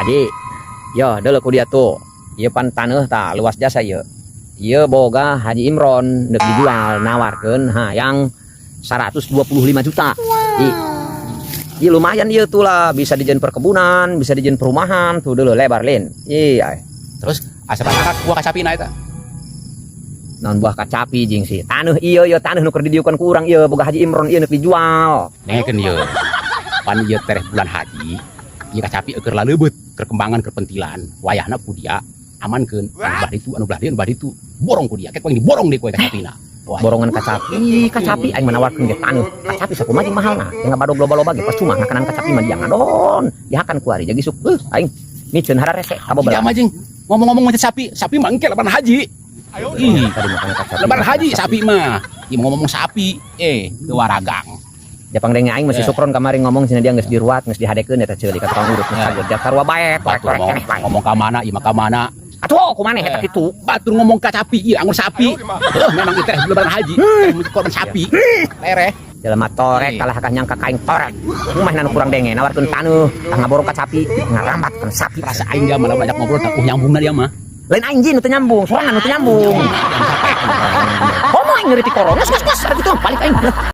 Haji, yo deuleu ku dia tuh. Ieu pan taneuh tah luas jasa ieu. Ieu boga Haji Imron deuk dijual, nawarkeun hayang 125 juta. Ih, ieu lumayan ieu tuh lah, bisa dijieun perkebunan, bisa dijieun perumahan, tuh deuleu lebar lin. Iya. Terus asa ka buah kacapina eta? Naon buah kacapi jeung si taneuh ieu, ieu taneuh nu keur didiukeun ku urang ieu boga Haji Imron ieu neuk dijual. Dengekeun ieu. Pan ieu tereh bulan haji. Ieu kacapi keur laleubeut, keur kembangan, keur pentilan. Wayahna ku dia amankeun. Anu belah ditu, anu belah dieu, anu belah ditu. Borong ku dia. Kek paling diborong deui ku kacapina. Wah, Borongan kacapi, kacapi aing menawarkeun ge taneuh. Kacapi sakumaha jeung mahalna? Yang ngabadog loba-loba ge percuma ngakanan kacapi mah dia ngadon. Dihakan ku ari jadi suk aing miceun hararese Dia kabobelah. Mah jeung ngomong-ngomong macam sapi, sapi mah engke lebaran haji. Ih, Tadi makan kacapi. Lebaran haji sapi mah. Ih, ngomong sapi, eh, teu waragang. Japang denge aing masih Eh. sukron kamari ngomong cenah dia geus diruat, geus dihadekeun eta ceuli ka tukang urut geus cager ja sarua bae Batur torek-torek ngomong, keneh bae. Ngomong ka mana, ieu mah ka mana. Atuh kumaneh eta kitu? Batur ngomong ka sapi, ieu anggur sapi. Heuh, memang itu lebaran haji, korban sapi. Tereh. Jelema torek Eh. kalah ka nyangka ka aing torek. Kumah nu kurang denge nawarkeun taneuh, tah ngaborong kacapi, ngarambat kan sapi. Rasa aing dia malah banyak ngobrol tak nyambungna dia mah. Lain aing jin nu teu nyambung, sorangan nu teu nyambung. Komo aing nyeri ti korong, geus geus geus, kitu balik aing.